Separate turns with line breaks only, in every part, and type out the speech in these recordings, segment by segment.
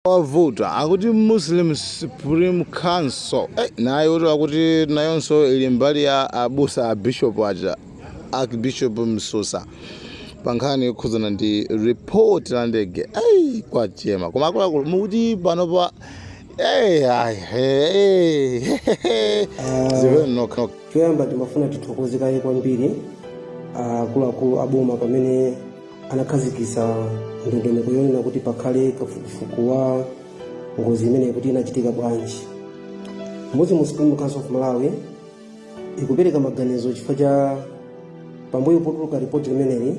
Wavuta akuti Muslim Supreme Council, nayo kuti akuti nayonso ili mbali ya abusa, a bishop aja, Archbishop Msusa, pa nkhani yokhudzana ndi report la ndege. Ei, kwachema. Koma akuluakulu, mukuti panopa, ayi, zimveni nokha.
Choyamba timafuna tithokoze kaye kwambiri akuluakulu aboma pamene anakhazikitsa ndondomeko yonena kuti pakhale kafukufuku wa ngozi imeneyi kuti inachitika bwanji. Muslim Supreme Council of Malawi ikupereka maganizo chifukwa cha pambuyo potuluka ripoti limeneli,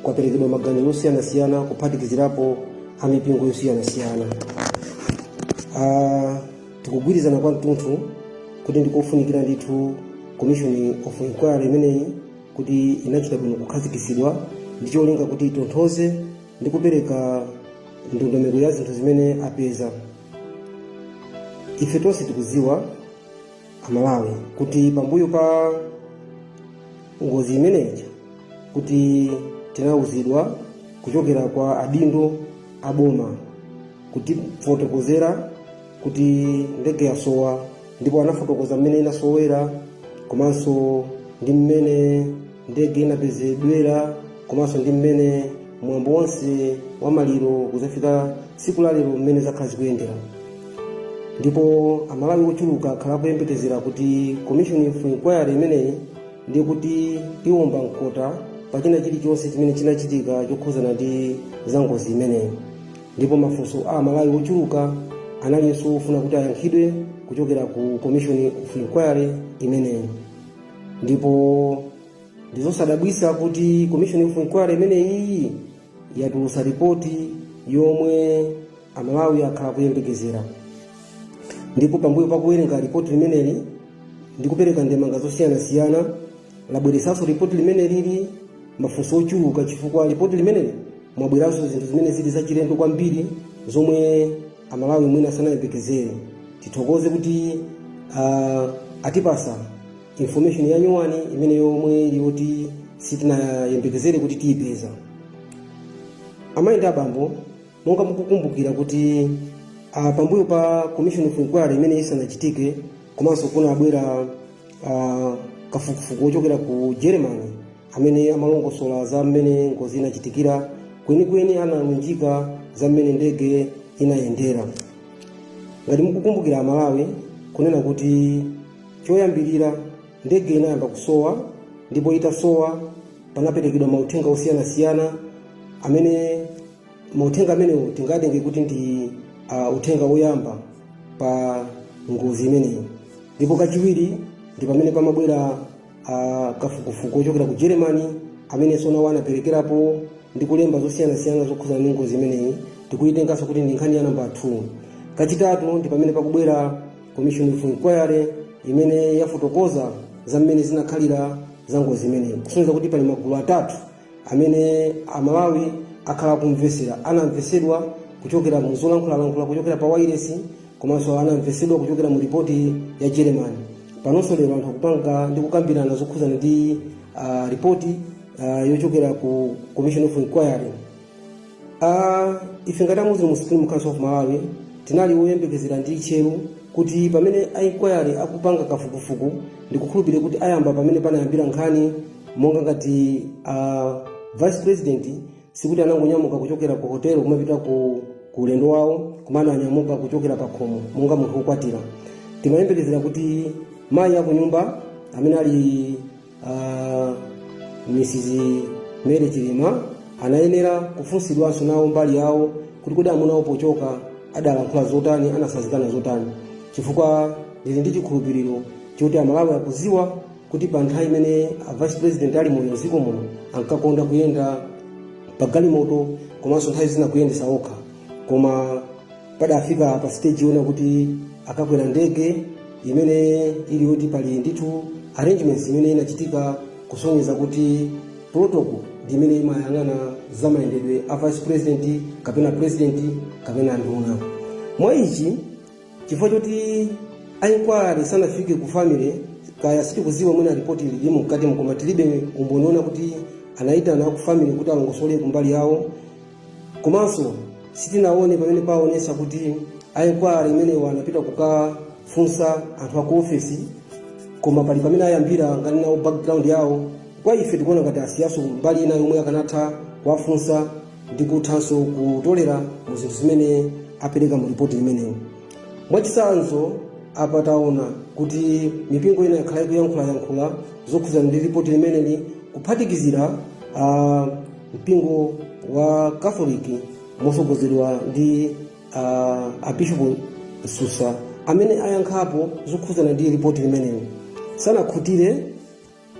kwaperekedwa maganizo osiyanasiyana, kuphatikizirapo amipingo yosiyanasiyana. Tikugwirizana kwathunthu kuti ndikofunikira ndithu Commission of Inquiry imeneyi, kuti inachita bwino kukhazikitsidwa ndi cholinga kuti itonthoze ndi kupereka ndondomeko ya zinthu zimene apeza. Ife tonse tikudziwa Amalawi kuti pambuyo pa ngozi imeneyi, kuti tinauzidwa kuchokera kwa adindo aboma kutifotokozera kuti ndege yasowa, ndipo anafotokoza mmene inasowera, komanso ndi mmene ndege inapezedwera, komanso ndi mmene mwambo wonse wa maliro kuzafika tsiku la lero mmene zakhala zikuyendera. Ndipo Amalawi ochuluka akhala akuyembekezera kuti Commission of Inquiry imeneyi ndiye kuti iwomba mkota pa china chilichonse chimene chinachitika chokhuzana ndi za ngozi imeneyi. Ndipo mafunso a Amalawi ochuluka analinso ofuna kuti ayankhidwe kuchokera ku Commission of Inquiry imeneyi. Ndipo ndizosadabwisa kuti Commission of Inquiry imeneyi yatulutsa ripoti yomwe Amalawi akhala kuyembekezera. Ndipo pambuyo pakuwerenga ripoti limeneli ndi kupereka ndemanga zosiyanasiyana, labweretsanso ripoti limene lili mafunso ochuluka, chifukwa ripoti limeneli mwabweranso zinthu zimene zili zachilendo kwambiri zomwe Amalawi mwina sanayembekezere. Tithokoze kuti atipasa information ya nyuwani imene yomwe ili yoti sitinayembekezere kuti tiyipeza. Amayi ndi abambo, monga mukukumbukira kuti pambuyo pa Commission of Inquiry imene isanachitike, komanso kunabwera kafukufuku wochokera ku Germany amene amalongosola za mmene ngozi inachitikira kwenikweni, analunjika za mmene ndege inayendera. Ngati mukukumbukira Amalawi, kunena kuti choyambirira ndege inayamba kusowa, ndipo itasowa panaperekedwa mauthenga osiyanasiyana, amene mauthenga amenewo tingatenge kuti ndi uthenga woyamba pa ngozi imeneyi. Ndipo kachiwiri ndi pamene pamabwera kafukufuku ochokera ku Germany, amenenso nawo anaperekerapo ndi kulemba zosiyanasiyana zokhuzana ndi ngozi imeneyi, tikuyitenganso kuti ndi nkhani ya namba 2. Kachitatu ndi pamene pakubwera Commission of Inquiry imene yafotokoza za mmene zinakhalira za ngozi imeneyi, kusonyeza kuti pali magulu atatu amene Amalawi akhala akumvesera. Anamvesedwa kuchokera mu zolankhulalankhula kuchokera pa wailesi, komanso anamvesedwa kuchokera mu ripoti ya Germany. Panonso lero anthu akupanga ndi kukambirana zokhuzana ndi ripoti yochokera ku Commission of Inquiry. Ife ngati a Muslim Supreme Council of Malawi tinali woyembekezera ndi tcheru kuti pamene a inquiry akupanga kafukufuku, ndikukhulupirira kuti ayamba pamene panayambira nkhani, monga ngati vice president sikuti anangonyamuka kuchokera ku hotelo kumapita ku ulendo wawo, koma ananyamuka kuchokera pa khomo monga munthu wokwatira. Timayembekezera kuti mayi akunyumba amene ali Mrs Mary Chilima anayenera kufunsidwanso nawo mbali yawo kuti kodi amunawo pochoka adalankhula zotani, anasazikana zotani, chifukwa ndili ndi chikhulupiriro choti Amalawi akuziwa kuti pa nthawi imene a vice president ali moyo mdziko muno ankakonda kuyenda pa galimoto, komanso nthawi zina kuyendesa okha, koma padafika pa stage yona kuti akakwera ndege imene ili yoti pali ndithu arrangements imene inachitika kusonyeza kuti protocol ndi imene imayang'ana za mayendedwe a vice president kapena president kapena nduna. Mwa ichi, chifukwa choti a inquiry sanafike ku family, kaya sitikuziwa, mwina ripoti lilimo mkatimo, koma tilibe umboni ona kuti anayitana ku family kuti alongosole kumbali yawo. Komanso Sitinaone pamene paonesa kuti a inquiry imenewa anapita kukafunsa anthu aku ofesi, koma pali pamene ayambira ngati nawo background yawo. Kwa ife tikuona ngati asiyaso mbali ina yomwe akanatha kuwafunsa ndi kuthanso kutolera mu zinthu zimene apereka mu ripoti limeneyo. Mwachitsanzo, apa taona kuti mipingo ina yakhala ikuyankhulayankhula zokhudzana ndi ripoti limeneli, kuphatikizira mpingo wa Catholic mosogozedwa ndi Abishopu Msusa, amene ayankhapo zokhudzana ndi ripoti limeneli. Sanakhutire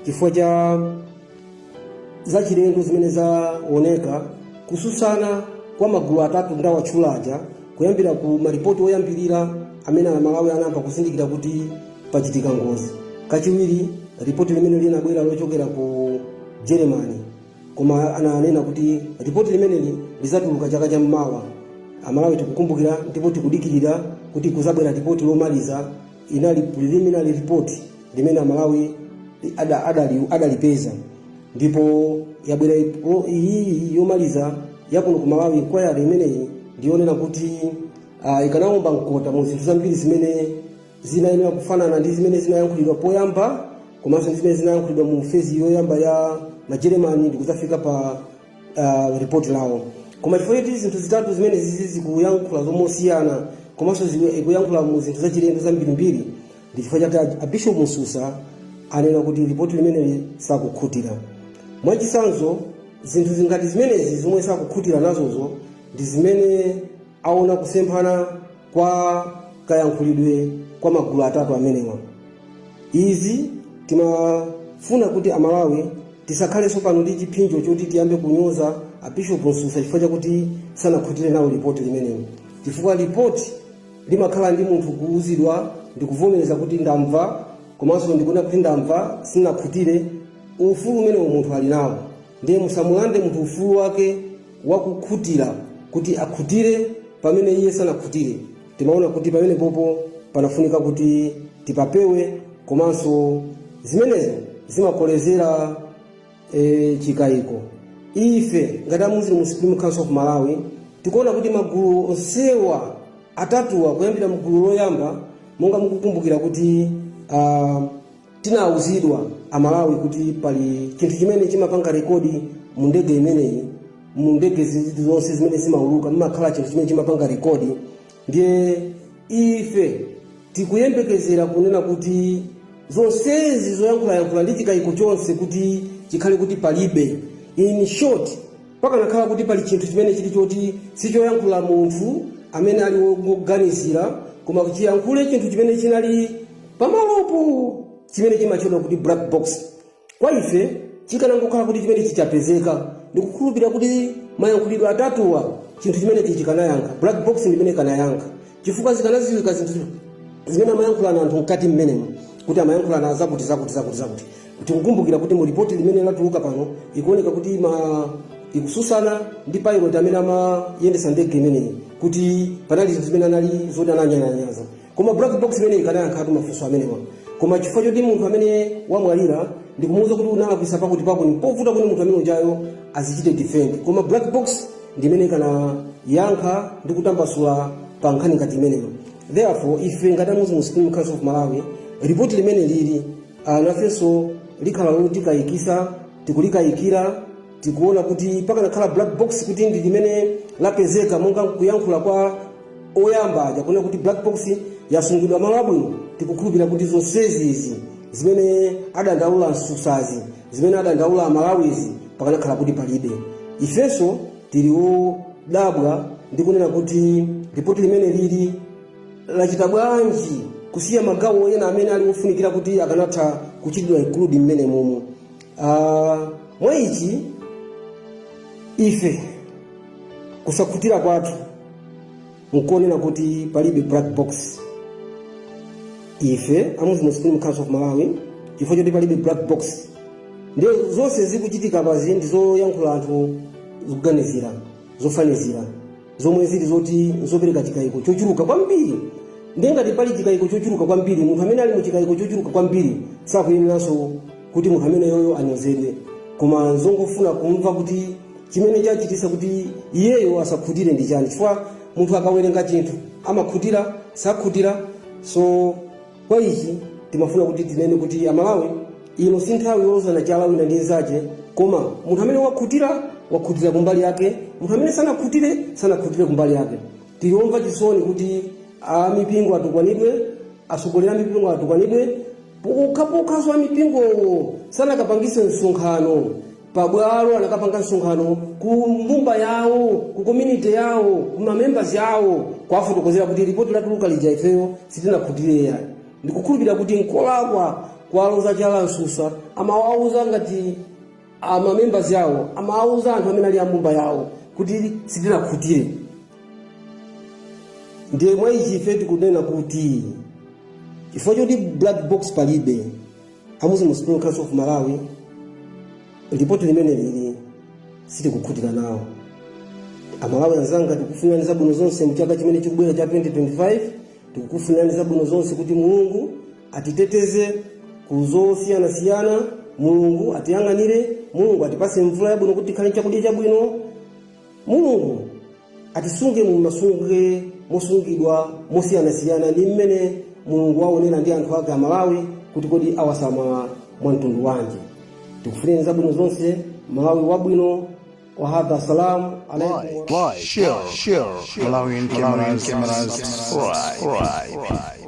chifukwa cha zachilendo zimene zaoneka, kususana kwa magulu atatu ndawatchulaja, kuyambira ku maripoti oyambirira amene Amalawi anayamba kuzindikira kuti pachitika ngozi, kachiwiri ripoti limene linabwera lochokera ku Germany, koma ananena kuti ripoti limeneli lizatuluka chaka cham'mawa. Amalawi tikukumbukira ndipo tikudikirira kuti kuzabwera ripoti lomaliza. Inali preliminary report limene Amalawi adalipeza, ndipo yabwera iyi yomaliza yakuno ku Malawi Inquiry imeneyi, ndiyonena kuti ikanawomba mkota mu zinthu zambiri zimene zinayenera kufanana ndi zimene zinayankhulidwa poyamba, komanso ndi zimene zinayankhulidwa mu phase yoyamba ya Majeremani ndikudzafika pa ripoti lawo. Koma chifukwa choti zinthu zitatu zimene zizi zikuyankhula zomosiyana, komanso zikuyankhula mu zinthu zachilendo zambirimbiri, ndi chifukwa chake Abishopu Msusa anena kuti ripoti limeneli sakukhutira. Mwachitsanzo, zinthu zingati zimenezi zomwe sakukhutira nazozo ndi zimene aona kusemphana kwa kayankhulidwe kwa magulu atatu amenewa. Izi timafuna kuti Amalawi tisakhalenso pano ndi chipsinjo choti tiyambe kunyoza Abishopu Msusa chifukwa chakuti sanakhutire nawo ripoti limeneli, chifukwa ripoti limakhala ndi munthu kuuzidwa ndi kuvomereza kuti ndamva, komanso ndikuona kuti ndamva, sinakhutire. Ufulu umenewo munthu ali nawo, ndiye musamulande munthu ufulu wake wakukhutira, kuti akhutire pamene iye sanakhutire. Timaona kuti pamene popo panafunika kuti tipapewe, komanso zimenezo zimakolezera chikayiko. Ife ngati a Muslim Supreme Council of Malawi tikuona kuti magulu onsewa atatuwa, kuyambira mgulu loyamba, monga mukukumbukira kuti tinawuzidwa Amalawi kuti pali chinthu chimene chimapanga record mu ndege imeneyi. Mu ndege zonse zimene zimauluka mumakhala chinthu chimene chimapanga record. Ndiye ife tikuyembekezera kunena kuti zonsezi zoyankhulayankhula ndi chikayiko chonse kuti chikhale kuti palibe. In short, pakanakhala kuti pali chinthu chimene chili choti sichoyankhula munthu amene ali woganizira, koma chiyankhule chinthu chimene chinali pamalopo, chimene chimatchedwa kuti black box, kwa ife chikanangokhala kuti chimene chichapezeka, ndikukhulupirira kuti mayankhulidwe atatuwa chinthu chimenechi chikanayankha. Black box ndimene ikanayankha, chifukwa zikanaziwika zinthu zimene amayankhulana anthu mkati mmenemo, kuti amayankhulana zakuti, zakuti, zakuti, zakuti. Tikukumbukira kuti mu ripoti limene latuluka pano ikuoneka kuti ma ikususana ndi pilot amene amayendesa ndege imeneyi, kuti panali zinthu zimene anali zoti ananyalanyaza, koma black box imene ikanayankhatu mafunso amenewa. Koma chifukwa choti munthu amene wamwalira ndikumuwuza kuti unalakwisa pakuti pakuti, mpovuta kuti munthu amene ujayo azichite defend. Koma black box ndimene ikanayankha ndi kutambasula pa nkhani ngati imeneyo. Therefore, ife ngati a Muslim Supreme Council of Malawi, ripoti limene lili nafenso likhala lotikayikisa, tikulikayikira. Tikuona kuti pakanakhala black box kuti ndi limene lapezeka, monga kuyankhula kwa oyamba aja kunena kuti black box yasungidwa malo abwino, tikukhulupirira kuti zonsezi izi zimene adandaula Msusazi, zimene adandaula Amalawizi, pakanakhala kuti palibe. Ifenso tili wodabwa ndi kunena kuti ripoti limene lili lachita bwanji kusiya magawo ena amene ali ofunikira kuti akanatha kuchitidwa include mmene momo. Mwa ichi ife kusakhutira kwathu nkuonera kuti palibe black box. Ife a Muslim Supreme Council of Malawi, chifukwa choti palibe black box, ndiye zonse zikuchitika pazi ndi zoyankhula anthu, zikuganizira, zofanizira, zomwe zili zoti zopereka chikayiko chochuluka kwambiri. Ndiye ngati pali chikayiko chochuluka kwambiri, munthu amene ali mu chikayiko chochuluka kwambiri sakuyeneranso kuti munthu ameneyoyo anyozedwe, koma zongofuna kumva kuti Chimene chachitisa kuti iyeyo asakhutire ndi chani? Chifukwa munthu akawerenga chinthu amakhutira, sakhutira. So kwa ichi timafuna kuti tinene kuti Amalawi, ino si nthawi yolozana chala wina ndi nzache, koma munthu amene wakhutira, wakhutira kumbali yake, munthu amene sanakhutire, sanakhutire kumbali yake. Tiliomva chisoni kuti amipingo atukwanidwe, atsogoleri a mipingo atukwanidwe, pokhapokhanso amipingowo sanakapangise msonkhano pabwalo, anakapanga msonkhano ku mbumba yawo, ku community yawo, ku mamembers yawo, kwafotokozera kuti ripoti latuluka lija ifeyo sitinakhutire yayi. Ndikukhulupirira kuti nkolakwa kwaloza chala Msusa. Amawauza ngati amamembers yawo, amawauza anthu amene ali ambumba yawo kuti sitinakhutire. Ndiye mwa ichi ife tikunena kuti chifukwa choti black box palibe, a Muslim Supreme Council of Malawi ripoti limene lili sitikukhutira nawo. Amalawi anzanga, tikufunirani zabwino zonse mchaka chimene chikubwera cha 2025. Tikukufunirani zabwino zonse kuti Mulungu atiteteze ku zosiyanasiyana, Mulungu atiyang'anire, Mulungu atipase mvula yabwino kuti tikhale chakudya chabwino, Mulungu atisunge mu masunge mosungidwa mosiyanasiyana ndi mmene Mulungu waonera ndi anthu ake Amalawi kuti kodi awasamala mwa mtundu wanji. Tikufunirani zabwino zonse, Malawi wabwino. Wahadha, salamu alaikum.
Like, share, Malawian cameras, subscribe.